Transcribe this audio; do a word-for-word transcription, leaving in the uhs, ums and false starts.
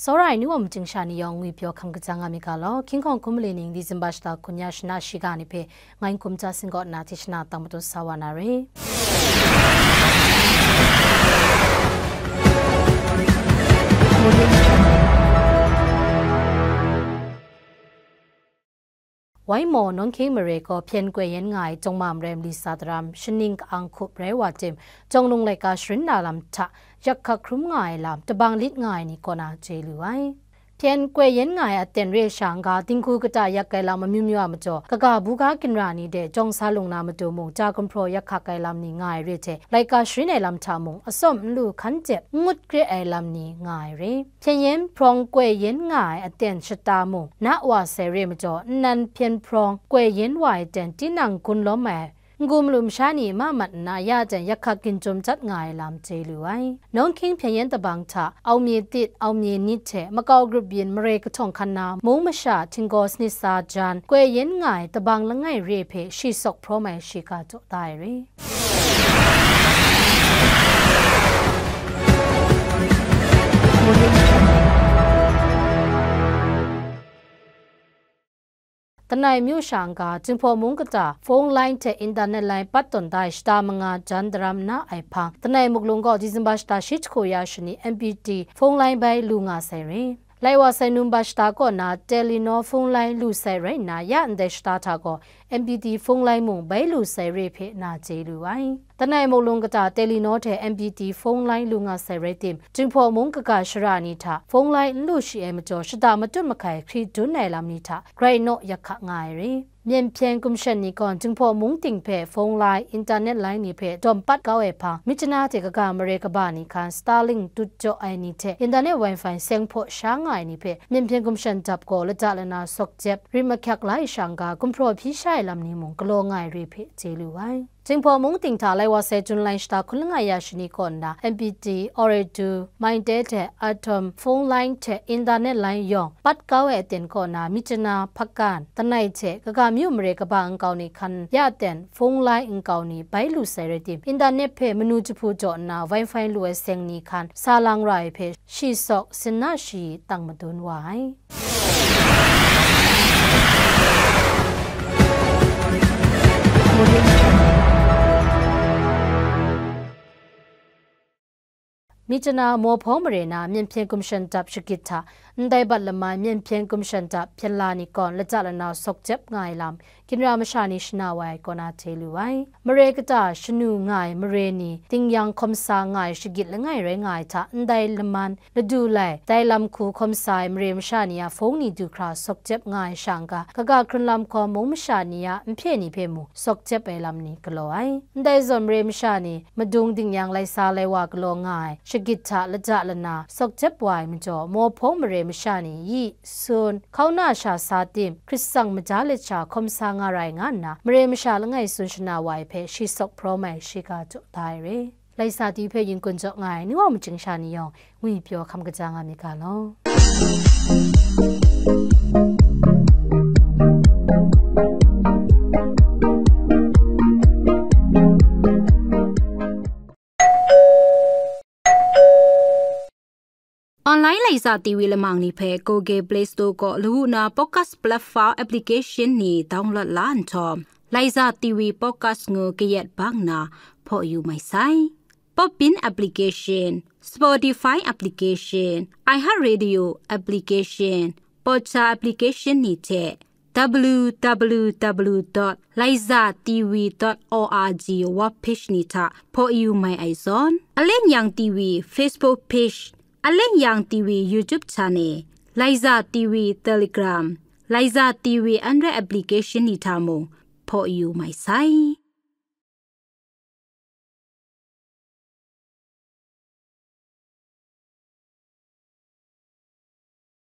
Tsawra ai nu wa majing sha ni yawng ngwi pyaw hkam kajang nga mi ga law, King Hkawng hkum mali ning December shata hkun ya shana shiga ni hpe ngai N Kumja Singkaw nna hte shana tang matut sa wa na re. Waimaw, Nawng Hkying mare gaw hpyen koi yen nga ai Jawng Ma Marai mali sa daram, shaning ka-ang hkup rai wa tim, Jawng Lung laika sharin na lam hta yak hkak hkrum nga ai lam, tabang lit nga ai ni kaw na chye lu ai. Hpyen koi yen nga ai aten re sha n-ga, dinghku kata yak ai lam amyu myu a majaw, kaga buga ginra ni de jawng sa lung na matu mung, ja gumhpraw yak hkak ai lam ni nga ai re hte, laika sharin ai lam hta mung, atsawm n lu hkan jep, n ngut kre ai lam ni nga ai re. Hpyen yen hprawng koi yen nga ai aten shata mung, na wa sai re majaw, nnan hpyen hprawng koi yen wa ai aten tinang gun lawm ai, n-gu malu masha ni ma mat nna, ya jan yak hkak ginjum jat nga ai lam chye lu ai. Nawng Hkying hpyen yen tabang hta, aumye tit, aumye nit hte makau grup byin mare kahtawng hkan na, mung masha htinggaw sanit sa jan, koi yen nga ai tabang langai re hpe shi sawk hprawm ai shiga jaw da ai re. Tanai myu sha n-ga, Jinghpaw mung kata phone line hte internet line pat tawn da ai shata manga jan daram na ai hpang, Tanai Muklung gaw December shata shi jahku ya shani M P T phone line bai lu nga sai re. Lai wa sai Num ba shata kaw na Telenor phone line lu sai rai nna, ya ndai shata hta gaw M P T phone line mung bai lu sai re hpe na chye lu ai. Tanai Muklung kata Telenor hte M P T phone line lu nga sai rai tim, Jinghpaw mung kaga shara ni hta phone line n lu shi ai majaw, shata matut mahkai hkri dun ai lam ni hta grai naw yak hka nga ai re. Myen hpyen gumshan ni gaw Jinghpaw mung ting hpe phone line, internet line ni hpe dawm pat kau ai hpang, myit jana hte kaga mare kaba ni hkan Starlink tut jaw ai ni hte internet wifi seng hpaw sha nga ai ni hpe myen hpyen gumshan dap gaw lata lana sawk jep, rim ahkyak la ai sha n-ga, gumhpraw hpyi sha ai lam ni mung galaw nga ai re hpe chye lu ai. Jinghpaw mung ting hta lai wa sai June-lai shata hkun langai ya shani kaw nna M P T, Ooredoo, Mytel hte Atom phone line hte internet line yawng pat kau ai aten kaw na Myitkyina, Hpakant, Tanai hte kaga myu mare kaba nkau ni hkan ya ten phone line nkau ni bai lu sai rai tim, internet hpe manu jahpu jaw nna wifi lu ai seng ni hkan sa lang ra ai hpe shi sawk sinna shi tang madun wa ai. Myitkyina, Mawhpawng mare na myen hpyen gumshan dap shagit hta ndai bat laman myen hpyen gumshan dap hpyen la ni kaw lata lanau sawk jep nga ai lam, ginra masha ni shana wa ai kaw na hte lu ai. Mare kata shanu nga ai mare ni, dingyang hkawm sa nga ai shagit langai rai nga ai hta, ndai laman ladu lai, dai lam hku hkawm sa ai mare masha ni a hpung ni du hkra sawk jep nga ai sha n-ga, kaga hkrun lam hkawm mung masha ni a nhpye ni hpe mung sawk jep ai lam ni galaw ai. Ndai zawn mare masha ni madung dingyang lai sa lai wa galaw nga ai shagit hta lata lana sawk jep wa ai majaw, mawhpawng mare masha ni yi, sun, hkauna sha sa tim, hkrit tsang maja let sha hkawm sa nga rai nga nna, mare masha langai tsun shana wa ai hpe shi sawk hprawm ai shiga jaw da ai re. Laisa ti hpe yin kun jaw nga ai ni wa majing sha ni yawng, ngwi pyaw hkam kaja nga mi ga law. Online Laisa T V lamang ni hpe Google Play Store kaw lawu na podcast platform application ni download la nhtawm, Laisa T V podcast ngu kayat bang na hpaw yu mai sai. Podbean application, Spotify application, iHeartRadio application, Podcha application ni hte w w w dot laisa t v dot o r g web page ni hta hpaw yu mai ai zawn, Alen Yang T V Facebook page, Alen Yang T V YouTube channel, Laisa T V Telegram, Laisa T V Android application ni hta mung hpaw yu mai sai.